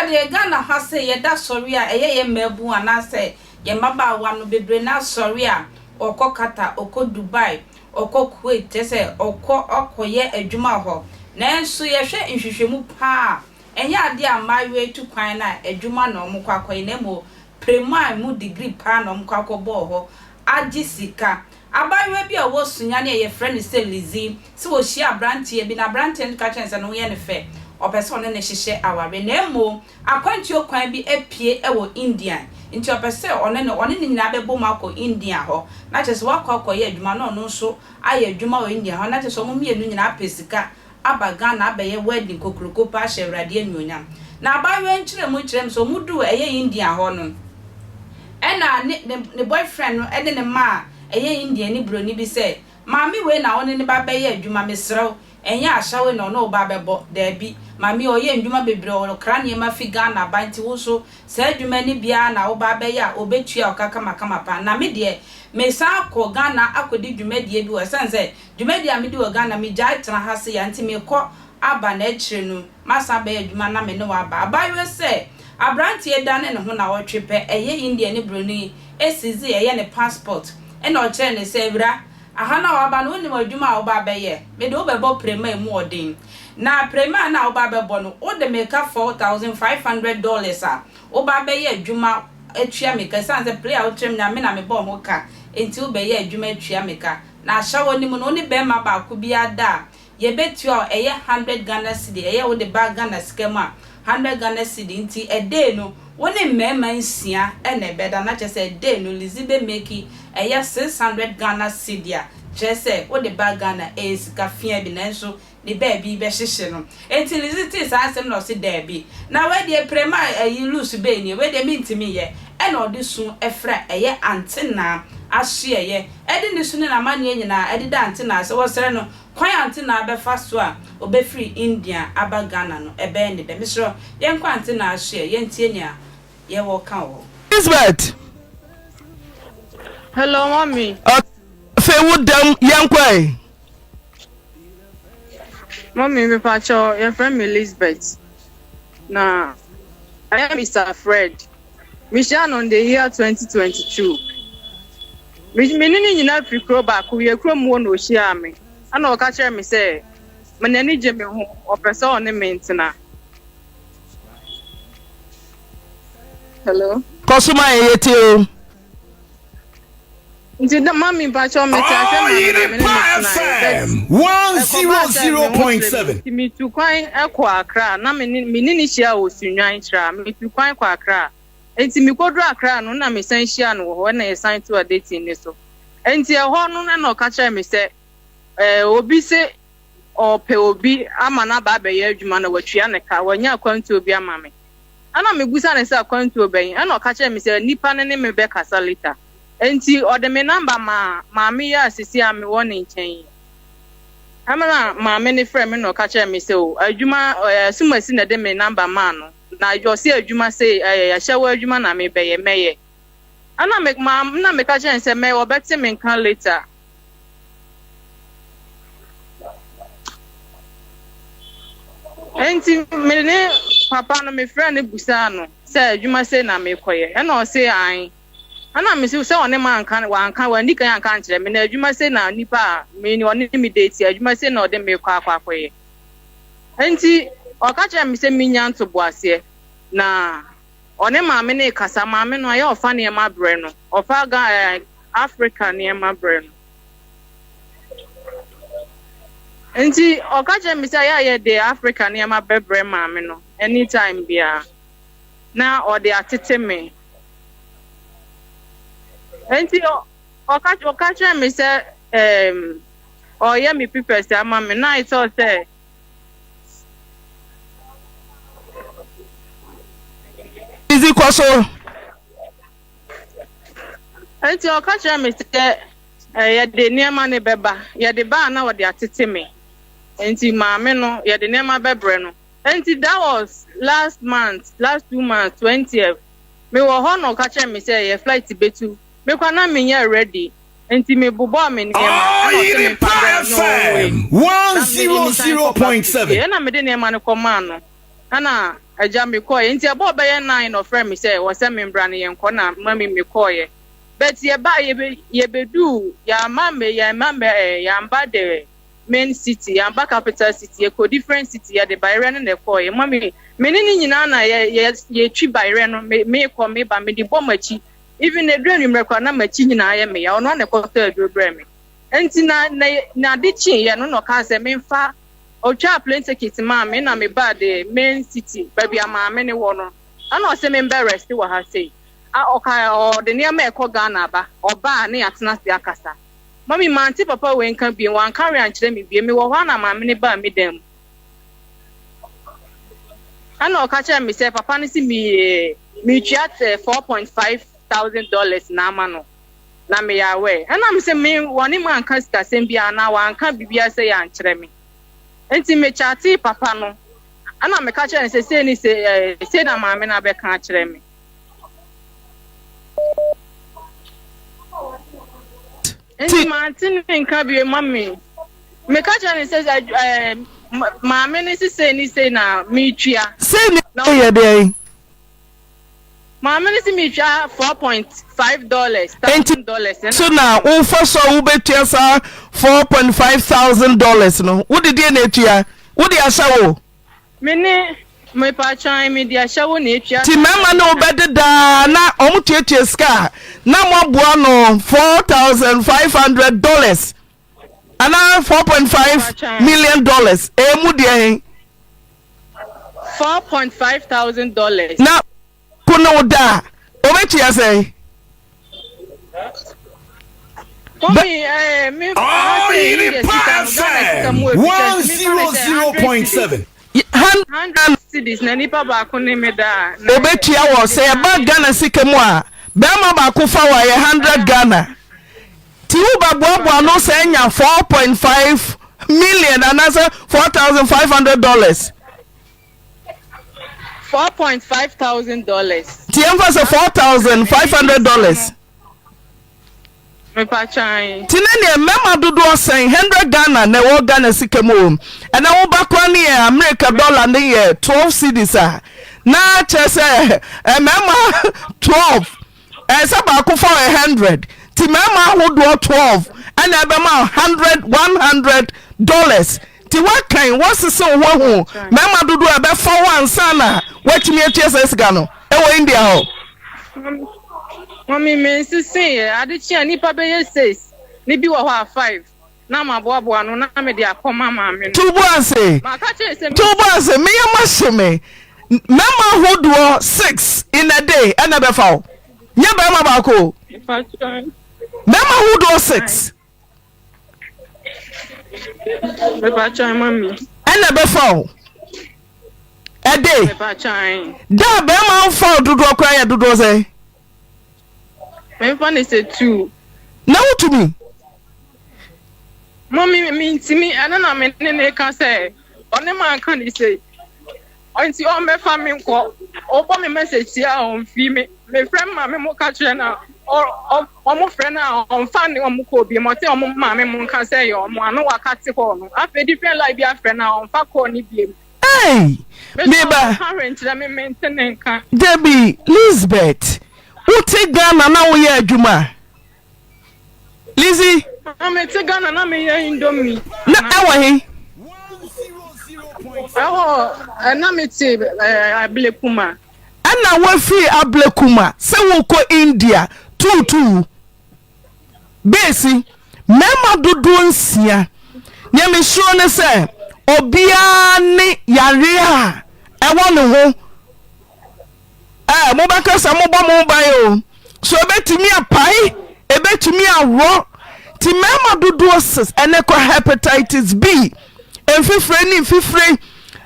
Akwadeɛ, Ghana ha sei yɛda sɔre a ɛyɛ yɛn mmaabun anaasɛ yɛn mmabaawa no bebree no ara sɔre a ɔkɔ Qatar, ɔkɔ Dubai, ɔkɔ Kuwait kyerɛ sɛ ɔkɔ ɔkɔyɛ adwuma wɔ hɔ. Nanso yɛhwɛ nhwehwɛmu pa ara a, ɛnyɛ adeɛ a mmaayewa yi tu kwan no a adwuma na wɔkɔ akɔyɛ na mmom premai mu degree pa ara na wɔkɔ akɔbɔ wɔ hɔ agye sika. Abaayewa bi a ɔwɔ Sunyani a wɔfrɛ no sɛ Lizzy sɛ ɔhyia aberanteɛ bi na aberanteɛ no ka kyerɛ no sɛ ne ho yɛ no fɛ, ɔpɛ sɛ ɔne no hyehyɛ awareɛ na mmom akwantuo kwan bi apue wɔ India nti ɔpɛ sɛ ɔne no ɔne no nyinaa bɛbom akɔ India hɔ na kyerɛ sɛ wakɔ akɔyɛ adwuma na ɔno nso ayɛ adwuma wɔ India hɔ na kyerɛ sɛ wɔn mmienu nyinaa apɛ sika aba Ghana abɛyɛ wedding kokroko paa ahyɛ Awurade anuonyam. Na abaayewa yi nkyerɛmu kyerɛ me sɛ wɔduu ɛyɛ India hɔ no ɛna ne ne ne boyfriend no de no maa ɛyɛ Indiani broni bi sɛ, Maame wei na wo ne no ba bɛyɛ adwuma, mesrɛ wo, ɛnyɛ ahyɛ wei na ɔne wo ba bɛbɔ, daabi, maame yi ɔyɛ ndwuma bebree, ɔkra nneɛma fi Ghana ba nti wo nso saa adwuma no bi ara na wo ba bɛyɛ a ɔbɛtua wo ka kamakama paa, na me deɛ mesan akɔ Ghana akɔdi dwumadie bi wɔ, ɛsiane sɛ dwumadie a medi wɔ Ghana megyae tena ha sei a nti mekɔ aba na akyire no masan abɛyɛ adwuma na me ne wo aba. Abaayewa yi sɛ abranteɛ dane ne ho naɔtwe pɛ ɛyɛ India ne broni esizi ɛyɛ ne passport ɛna ɔkyerɛɛ no sɛ awura aha no a waba no wonim adwuma a woba abɛyɛ mede wo bɛbɔ prema a ɛmu ɔden na prema no a woba abɛbɔ no wode me ka 4500 dollars a woba abɛyɛ adwuma atua me ka ɛsiane sɛ play a wokyerɛ me nyinaa me na mebɔɔ ho ka enti wobɛyɛ adwuma atua me ka na ahyɛ wɔ no mu no wo ne bɛɛma baako biara da a Yɛbɛtua wo, ɛyɛ hundred Ghana cedi, ɛyɛ wode ba Ghana sika mu a, hundred Ghana cedi, nti a day no, wo ne mmarima nsia na ɛbɛda, na kyerɛ sɛ a day no Lizzy bɛ make ɛyɛ 600 Ghana cedi a, kyerɛ sɛ wode ba Ghana ɛyɛ sika fia bi, nanso ne baabi bɛhyehye no. Nti Lizzy tee saa asɛm no na ɔse daabi, na wei deɛ prema ayi loose bɛn nie, wei deɛ mentumi nyɛ, ɛna ɔde su frɛ ɛyɛ Ante Naa asoɛeɛ, ɛde ne su ne n'amanneɛ nyinaa ɛde da Ante Naa sɛ wɔsrɛ no Kwan a Antenaa bɛfa so a ɔbɛfiri India aba Ghana no, ɛbɛyɛ ne dɛ. Mesrɛ wo, yɛnkɔ Antenaa so ɛ, yɛntie nea yɛwɔ ka wɔ hɔ. Elizabeth. Hello, mommy. Afei wo dɛm yɛnkɔ ɛ. Mommy, mepakyɛw, yɛfrɛ me Elizabeth. Na ɛyɛ Mr. Fred. Mehyiaa no in the year 2022. Me me ne no nyinaa firi kuro baako, yɛ kurom hɔ na ɔhyiaa me. Ɛna ɔka kyerɛɛ me sɛ ma n'ani gye me ho, ɔpɛ sɛ ɔne me ntena. Hello. Kɔ so ma yɛn yɛtie o. Nti da mami mpakyɛw mete ase ma me na me ne no tenaeɛ but ɛkɔbaa sɛ me ho kyerɛ me nti metu kwan kɔ Accra na me ne me ne no hyia wɔ Sunnwan kyerɛ a metu kwan kɔ Accra nti mekoduru Accra no na mesan hyia no wɔ hɔ ɛna yɛsan toa dating no so nti ɛhɔ no ɛna ɔka kyerɛɛ me sɛ ɛɛ obi se ɔpɛ obi ama no aba abɛyɛ adwuma na watua ne ka wanya akwantuo bi ama me Ɛna mebisa no sɛ akwantuo bɛn? Ɛna ɔka kyerɛɛ me sɛ nipa no ne me bɛkasa later. Enti ɔde me number maa maame yi a seesei a mewɔ ne nkyɛn yi. Ɛna maame no frɛɛ me na ɔka kyerɛɛ me sɛ o adwuma ɛɛ Asumasi na ɛde me number maa no na ɔse adwuma sei ɛyɛ ahyɛwɔ adwuma na mebɛyɛ mɛyɛ. Ɛna me maa na meka kyerɛɛ no sɛ mɛ ɔbɛte me nka later. Enti me ne papa no mefrɛɛ no bisaa no sɛ adwuma sei na merekɔyɛ. Ɛna ɔse aane. Ɛna mese sɛ ɔne manka wanka wanni kan anka ankyerɛ me na adwuma sei na nipa a me ɔne me date adwuma sei na ɔde me rekɔ akɔ akɔyɛ. Enti ɔka kyerɛɛ me sɛ menya ntoboaseɛ na ɔne maame no rekasa. Maame no ayɛ ɔfa nneɛma brɛ no ɔfa ga ɛɛ Africa nneɛma brɛ no. Nti ɔka kyerɛɛ me sɛ ɛyɛ a yɛde Africa nneɛma bɛbrɛ maame no anytime biara na ɔde atete me. Nti ɔka ɔka kyerɛɛ me sɛ ɛɛm ɔreyɛ me papers ama me na I thought sɛ Lizzy kɔ so. Enti ɔka kyerɛɛ me sɛ, Yɛde nneɛma no bɛba. Yɛde ba a na wɔde atete me. Enti maame no, yɛde nneɛma bɛbrɛ no. Enti that was last month, last 2 months, 20th. Mewɔ hɔ na ɔka kyerɛɛ me sɛ yɛ flight bɛtu. Me koraa na menyɛ ready. Enti mebobɔɔ me nneɛma ɛna ɔse memfa mbrɛ no na ɔnwui. Na me mesan kɔ back to fie. Ɛna mede nneɛma no kɔmaa no. Ɛna. Agya mekɔeɛ nti ɛbɔɔ bɛyɛ nine na ɔfrɛɛ me sɛ wɔ sɛ membra no yɛnkɔ na mummy mekɔeɛ but yɛbaa yɛbɛ yɛbɛduu yɛamma mmɛ yɛamma mmɛ ɛɛ yɛamba the main city yɛamba capital city yɛkɔ different city yɛde bayerɛ no na ɛkɔeɛ mummy me ne ne nyinaa na yɛ yɛ yɛtwi bayerɛ no me mekɔ meba mede bɔ m'akyi even ɛduru anwummerɛ koraa na m'akyi nyinaa yɛ meya ɔno ara na ɛkɔtɔ aduro brɛɛ me nti na na na ade kyeeɛ no na ɔkaa sɛ memfa Ɔtwaa plane ticket maa me na me baa the main city baabi a maame no wɔ no ɛna ɔse me mbɛ rest wɔ ha sei a ɔka ɔde nneɛma ɛkɔ Ghana aba ɔba a ne yɛatena ase akasa. Mummy mante papa wei nka bio wanka hwee ankyerɛ me bio mewɔ hɔ a na maame no baa me dan mu ɛna ɔka kyerɛɛ me sɛ papa no se me metua 4.5 thousand dollars na ama no. Na meyɛ aware. Ɛna mese me wɔne me anka sikasɛm biara anaa wanka biribiara sei ankyerɛ me. Nti me chatee papa no ɛna meka kyerɛɛ no sɛ sei ne sei ɛɛ sei na maame no abɛka akyerɛ me. Nti mante ne nka bio ma me meka kyerɛ no sɛ ɛɛ maame no se sei ne sei na metua. Sei ne sei yɛ deɛn? Maame no se metua $4.5 Enti thousand dollars ɛna so na wofa so a wobɛtua saa $4.5 thousand no? Wode deɛ na atua? Wode ahyɛ wo? Me ne, mepatwan, mede ahyɛ wo na atua Nti saa mmarima ne wo bɛdedaa na wɔn tuatua sika a na moaboa no $4,500 anaa $4.5 million ɛyɛ mu deɛ he? $4.5 thousand. Na ko ne wo da a, obetua sɛn? Mummy, eh, me ha sɛ India sika no, Ghana sika mu ebi sɛ ntumi fa ne sɛ 100 cedis. 100 cedis na nipa baako ne me da a. Na Obetua wɔ sɛ yɛba Ghana sika mu a, bɛrima baako fa wɔ a yɛ 100 Ghana. Nti wobɛboaboa ano sɛ anya 4.5 million anaasɛ $4,500. $4.5 thousand. Nti yɛmfa sɛ $4,500. Mepatwan. Nti ne neɛ mmarima dodoɔ sɛn 100 Ghana na ɛwɔ Ghana sika mu o. Ɛnɛ woba koraa ne yɛ America dollar ne yɛ 12 cedis a na kyerɛ sɛ mmarima 12 Ɛyɛ sɛ baako fa ɔyɛ hundred nti mmarima ahodoɔ 12 ɛna ɛbɛma wo hundred $100 nti woakan woasese wo ho ahu mmarima dodoɔ a ɛbɛfa wo ansa na woatumi atua saa sika no ɛwɔ India hɔ. Mami menseseeɛ ade kye a nipa bɛyɛ six ne bi wɔ hɔ a five na maboaboa ano na mede akɔma maame no. To bo ase, Maka kyerɛ sɛ to bo ase, me yam ahye me. Mmarima ahodoɔ six in a day ɛna ɛbɛfa wo. Nyɛ barima baako o. Mmarima ahodoɔ six. Ɛna ɛbɛfa wo. A day. Da a barima nfa wo dodoɔ koraa yɛ dodoɔ sɛn? Memfa no sɛ tuu. Na wotumi? Mami, mentumi. Ɛno na me ne ne ka sɛ ɔne ma nka ne sei. Nti ɔmmɛfa me nkɔ. Ɔbɔ me message tia a ɔmfi me. Mefrɛ me maame mo ka kyerɛ no a, ɔmo frɛ no a ɔmfa ne ɔmo kɔɔ bi mu. Ɔse ɔmo maame mo nka sɛ ɛyɛ ɔmo ano waka te hɔ no. Afei different line bi afrɛ no a ɔmfa kɔɔ ne biem. Ei! Me ba. Debbie, Lisbeth, wote Ghana na woyɛ adwuma? Lizzy. Mete Ghana na meyɛ indomie. Na ɛwɔ he? Ɛwɔ na mete Ablekuma. Ɛna woafiri Ablekuma sɛ wokɔ India tuutuu. Besi, mmarima dodoɔ nsia. Nea mesuro ne sɛ obiara ne yareɛ a ɛwɔ ne ho. Ɛɛ mobɛka sɛ mobɔ mo ho ban o. So ebetumi apae, ebetumi aworɔ. Nti mmarima dodoɔ sis ɛnɛ kɔ hepatitis B mfifire ne mfifire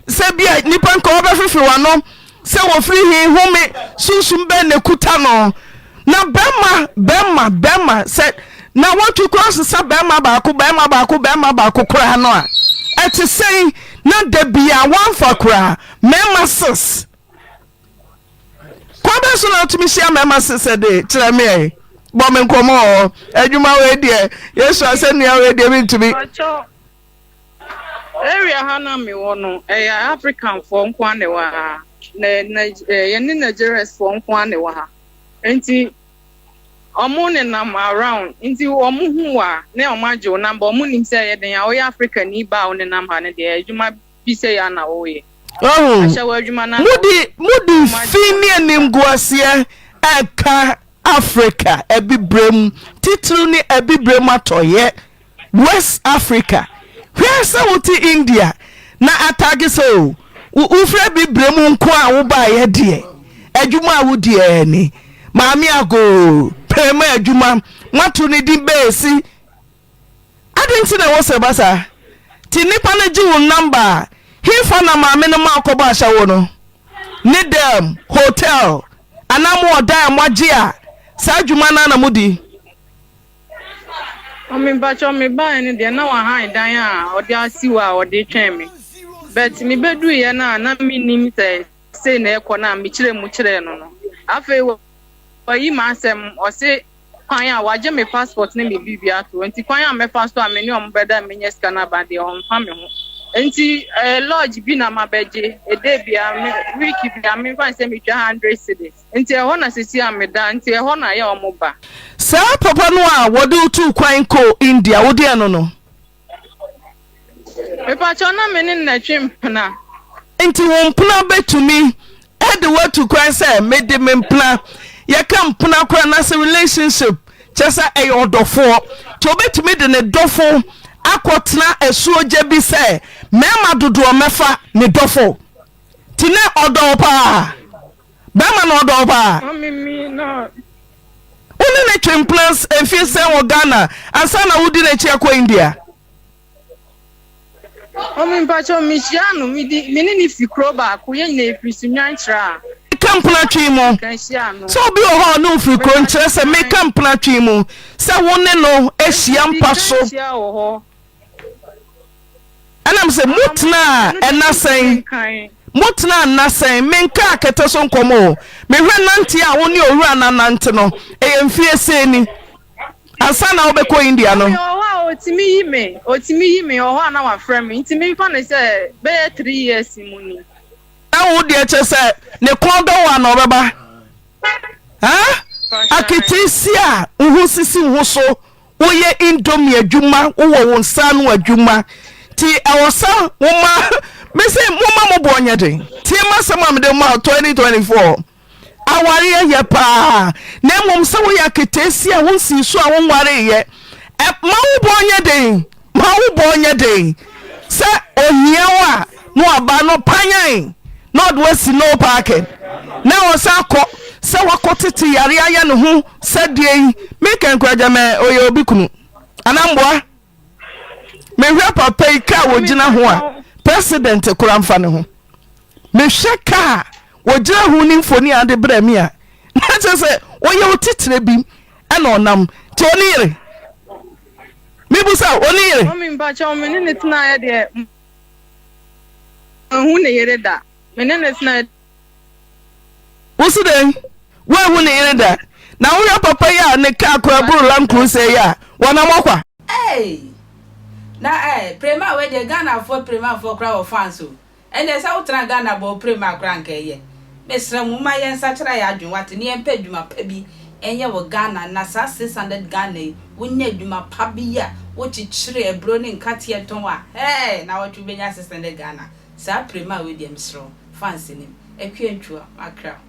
sɛ bi a nipa nka wɔbɛfefe w'ano sɛ wɔfiri he home sunsum bɛn na ekuta no. Na bɛrima bɛrima bɛrima sɛ na wɔtwe koraa sesa bɛrima baako bɛrima baako bɛrima baako koraa no a ɛte sɛn na da bia wɔamfa koraa mmarima sis kwan bɛn so na wotumi hyia mmarima sis ɛde kyerɛ me ɛ bɔ me nkɔmmɔ ɔ adwuma wei deɛ yesu asɛ nua wei deɛ mentumi. Area ha na mewɔ no ɛyɛ Africanfoɔ nko ara na ɛwɔ ha. yɛne Nigeriansfoɔ nko ara na ɛwɔ ha. Nti ɔmo nenam around nti ɔmo hu wo a na ɔmo agye wo number ɔmo nim sɛ ɛyɛ den a woyɛ Africani ba a wonenam ha no deɛ adwuma bi sei ara na woyɛ. Wahu? Ahyɛ wo adwuma no na Mode, mode ɔmo agye fi wo ne number. animguaseɛ ɛka Africa abibirem, titiriw ne abibirem atɔeɛ, West Africa. Hwɛ sɛ wote India na atake sɛ o, wo, wofiri abibirem nko a wobaeɛ deɛ, adwuma a wodi ara ni. Maame Agoo, pɛrɛma adwuma, moato ne din bɛɛsi. Adɛn nti na ɛwɔ sɛ ɛba saa? Nti nnipa no gye wo number a, hefa na maame no ma wokɔbɔ ahyɛwo no? Ne dɛm, hotel, anaa mowɔ dan a moagye a saa adwuma no ara na modi? Mummy mpakyɛw me baeɛ no deɛ na wahan dan a ɔde asi hɔ a ɔde twɛn me but me bɛduiɛ no a na mennim sɛ sei na ɛkɔ no a mekyerɛ mu kyerɛɛ no no afei wayi m'asɛm ɔse kwan a wagye me passport ne me biribi ato hɔ nti kwan a mɛfa so a me ne ɔmo bɛda a menya sika no aba deɛ ɔmfa me ho nti ɛɛ lodge bi na mabɛgye ɛdɛ bia me week bia memfa nsɛ metwa hundred cedis nti ɛhɔ na sisi a meda nti ɛhɔ na yɛ ɔmo ba. Saa papa no a wɔde wo tuu kwan kɔɔ India, wo deɛ no no? Mepakyɛw na me ne no na ɛtwe mpena. Nti wo mpena bɛtumi de wo atu kwan sɛ mede me mpena, yɛka mpena koraa na sɛ relationship kyerɛ sɛ ɛyɛ ɔdɔfoɔ, nti ɔbɛtumi de ne dɔfo akɔtena asuogya bi sɛ mmarima dodoɔ mɛfa me dɔfo, nti na ɔdɔ wo paa? Bɛrima no ɔdɔ wo paa? Wo ne no twe mpena mfie sɛn wɔ Ghana ansa na wodi n'akyi akɔ India? Mami mpakyɛw mehyia no medi me ne no fi kuro baako yɛn nyinaa yɛfiri Sunyani Kyerɛ a. Meka mpena twe mu sɛ obi wɔ hɔ a ɔne wo firi kuro nkyerɛ sɛ meka mpena twe mu sɛ wo ne no ahyia mpa so. Ɛna me sɛ motenaa ɛna sɛn? Motenaa nna sɛn? Menkaa kɛtɛ so nkɔm o. Mehwɛ nante a wo ne owura no anante no, ɛyɛ mfeɛ sɛn ni ansa na wobɛkɔ India no? Ɔwɔ hɔ a ɔtumi yi me, ɔtumi yi me, ɔwɔ hɔ a na wafrɛ me, nti memfa no sɛ bɛyɛ 3 years mu ni. Na wo deɛ kyerɛ sɛ ne kɔn dɔ wo a na ɔbɛba? Haa? Aketeesia a wo ho sisi wo ho so Woyɛ indomie adwuma, wowɔ wo nsa ano adwuma nti ɛwɔ sɛ woma mese momma mo boɔ nyɛ den. Tie m'asɛm a mede ma wo 2024 awareɛ yɛ paa na mmom sɛ woyɛ aketeesia a wonsii so a wonwareeɛ ɛ ma wo boɔ nyɛ den ma wo boɔ nyɛ den sɛ ohia wo a na waba no panyan na ɔde wasi no parking na ɔsan kɔ sɛ wakɔ tete yare ayɛ ne ho sɛ deɛ yi meka nkura gya mɛ ɔyɛ obi kunu anaa mboa mehwɛ papa yi kaa wɔgyina ho a president kora mfa ne ho mehwɛ kaa wɔgyina ho ne mfoni ade brɛ me a na kyerɛ sɛ ɔyɛ otitire bi ɛna ɔnam nti ɔne yere mebu sɛ ɔne yere. Mami mpakyɛw me ne ne tenaeɛ deɛ manhu ne yere da me ne ne tenaeɛ. Wosi dɛn? Woanhu ne yere da? Na wohwɛ papa yi a ne kaa kora boro Land Cruiser yi a, wɔnam ɔkwa? Eii na eh prema wei deɛ Ghana foɔ prema foɔ koraa wɔ fans o ɛndeɛ sɛ wo tena Ghana bɔ wo prema koraa anka ɛyɛ mesrɛ mo momma yɛn nsakyera yɛn adwene wate ne yɛn pɛ adwuma pa bi nyɛ wɔ Ghana na saa 600 Ghana yi wo nya adwuma pa bi a wo kyekyere aburo ne nkateɛ tɔn a hɛɛ nawɔtwe wo bɛnya 600 Ghana saa prema wei deɛ mesrɛ wo fans nim Akua Ntua makra wo.